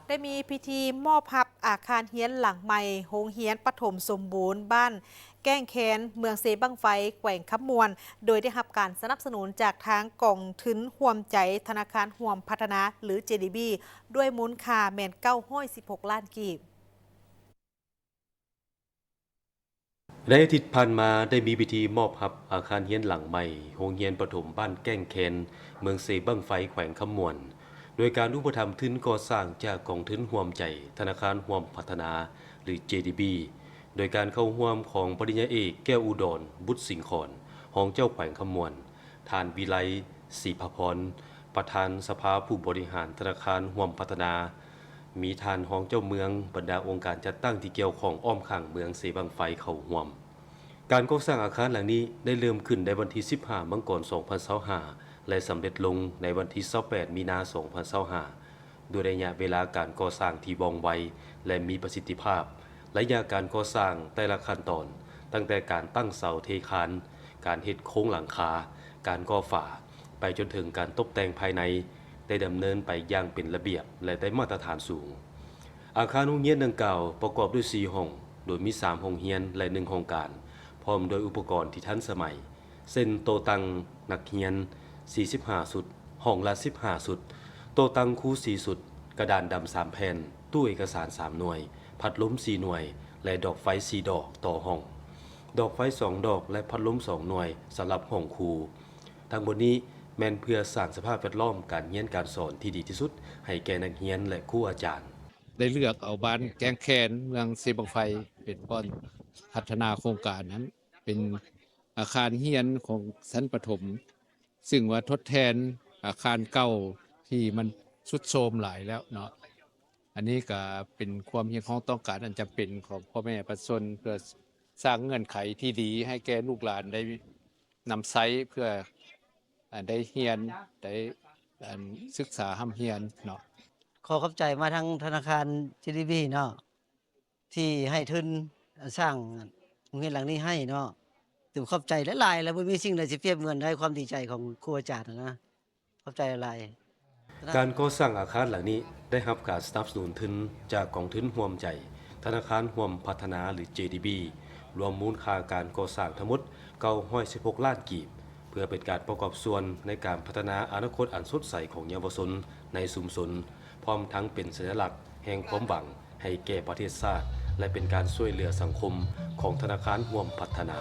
ໄດ້ມີພິທີມອບຮັບອາຄານຮຽນຫຼັງໃໝ່ໂຮງຮຽນປະຖົມສົມບູນບ້ານແກ້ງແຄນ ເມືອງເຊບັ້ງໄຟ ແຂວງຄຳມ່ວນ ໂດຍໄດ້ຮັບການສະໜັບສະໜູນຈາກທາງກອງທຶນຮ່ວມໃຈທະນາຄານຮ່ວມພັດທະນາ ຫຼື ເຈດີບີ ດ້ວຍມູນຄ່າແມ່ນເກົ້າຮ້ອຍສິບຫົກລ້ານກີບ. ໃນອາທິດຜ່ານມາ ໄດ້ມີພິທີມອບຮັບອາຄານຮຽນຫຼັງໃໝ່ໂຮງຮຽນປະຖົມບ້ານແກ້ງແຄນ ເມືອງເຊບັ້ງໄຟ ແຂວງຄຳມ່ວນ ໂດຍການອຸປະຖຳທຶນກໍ່ສ້າງຈາກກອງທຶນຮ່ວມໃຈທະນາຄານຮ່ວມພັດທະນາ ຫຼື ເຈດີບີ ໂດຍການເຂົ້າຮ່ວມຂອງປະລິນຍາເອກ ແກ້ວອຸດອນ ບຸດສິງຂອນ ຮອງເຈົ້າແຂວງຄຳມ່ວນ, ທ່ານ ວິໄລ ສີພະພອນ ປະທານສະພາຜູ້ບໍລິຫານທະນາຄານຮ່ວມພັດທະນາ, ມີທ່ານຮອງເຈົ້າເມືອງ, ບັນດາອົງການຈັດຕັ້ງທີ່ກ່ຽວຂ້ອງອ້ອມຂ້າງເມືອງເຊບັ້ງໄຟເຂົ້າຮ່ວມ. ການກໍ່ສ້າງອາຄານຫຼັງນີ້ໄດ້ເລີ່ມຂຶ້ນໃນວັນທີສິບຫ້າ ມັງກອນ ສອງພັນຊາວຫ້າ ແລະ ສຳເລັດລົງໃນວັນທີຊາວແປດ ມີນາ ສອງພັນຊາວຫ້າ ດ້ວຍໄລຍະເວລາການກໍ່ສ້າງທີ່ວ່ອງໄວ ແລະ ມີປະສິດທິພາບ. ໄລຍະການກໍ່ສ້າງແຕ່ລະຂັ້ນຕອນ, ຕັ້ງແຕ່ການຕັ້ງເສົາເທຄານ, ການເຮັດໂຄງຫຼັງຄາ, ການກໍ່ຝາ, ໄປຈົນເຖິງການຕົບແຕ່ງພາຍໃນ, ໄດ້ດຳເນີນໄປຢ່າງເປັນລະບຽບ ແລະ ໄດ້ມາດຕະຖານສູງ. ອາຄານໂຮງຮຽນດັ່ງກ່າວປະກອບດ້ວຍສີ່ຫ້ອງ, ໂດຍມີສາມຫ້ອງຮຽນ ແລະ ໜຶ່ງຫ້ອງການ, ພ້ອມດ້ວຍອຸປະກອນທີ່ທັນສະໄໝ ເຊັ່ນ ໂຕະຕັ່ງນັກຮຽນສີ່ສິບຫ້າຊຸດ, ຫ້ອງລະສິບຫ້າຊຸດ, ໂຕະຕັ່ງຄູສີ່ຊຸດ, ກະດານດຳສາມແຜ່ນ, ຕູ້ເອກະສານສາມໜ່ວຍ, ພັດລົມສີ່ໜ່ວຍ ແລະ ດອກໄຟສີ່ດອກຕໍ່ຫ້ອງ, ດອກໄຟສອງດອກ ແລະ ພັດລົມສອງໜ່ວຍສຳລັບຫ້ອງຄູ. ທັງໝົດນີ້ແມ່ນເພື່ອສ້າງສະພາບແວດລ້ອມການຮຽນການສອນທີ່ດີທີ່ສຸດໃຫ້ແກ່ນັກຮຽນ ແລະ ຄູອາຈານ. ໄດ້ເລືອກເອົາບ້ານແກ້ງແຄນ ເມືອງເຊບັ້ງໄຟ ເປັນບ່ອນພັດທະນາໂຄງການນັ້ນ ເປັນອາຄານຮຽນຂອງຊັ້ນປະຖົມ ຊຶ່ງວ່າທົດແທນອາຄານເກົ່າທີ່ມັນຊຸດໂຊມຫຼາຍແລ້ວເນາະ. ອັນນີ້ກໍເປັນຄວາມຮຽກຮ້ອງຕ້ອງການອັນຈຳເປັນຂອງພໍ່ແມ່ປະຊາຊົນ ເພື່ອສ້າງເງື່ອນໄຂທີ່ດີໃຫ້ແກ່ລູກຫຼານໄດ້ນຳໃຊ້ ເພື່ອ ອັນ ໄດ້ຮຽນ ໄດ້ ອັນ ສຶກສາຮ່ຳຮຽນເນາະ. ຂໍຂອບໃຈມາທາງທະນາຄານ ເຈດີບີ ເນາະ ທີ່ໃຫ້ທຶນສ້າງໂຮງຮຽນຫຼັງນີ້ໃຫ້ເນາະ. ຖືວ່າຂອບໃຈຫຼາຍໆ ແລະ ບໍ່ມີສິ່ງໃດຊິປຽບເໝືອນໄດ້ຄວາມດີໃຈຂອງຄູອາຈານນະ. ຂອບໃຈຫຼາຍໆ. ການກໍ່ສ້າງອາຄານຫຼັງນີ້ໄດ້ຮັບການສະໜັບສະໜູນທຶນຈາກກອງທຶນຮ່ວມໃຈທະນາຄານຮ່ວມພັດທະນາ ຫຼື ເຈດີບີ ລວມມູນຄ່າການກໍ່ສ້າງທັງໝົດເກົ້າຮ້ອຍສິບຫົກລ້ານກີບ ເພື່ອເປັນການປະກອບສ່ວນໃນການພັດທະນາອະນາຄົດອັນສົດໃສຂອງເຍົາວະຊົນໃນຊຸມຊົນ, ພ້ອມທັງເປັນສັນຍະລັກແຫ່ງຄວາມຫວັງໃຫ້ແກ່ປະເທດຊາດ ແລະ ເປັນການຊ່ວຍເຫຼືອສັງຄົມຂອງທະນາຄານຮ່ວມພັດທະນາ.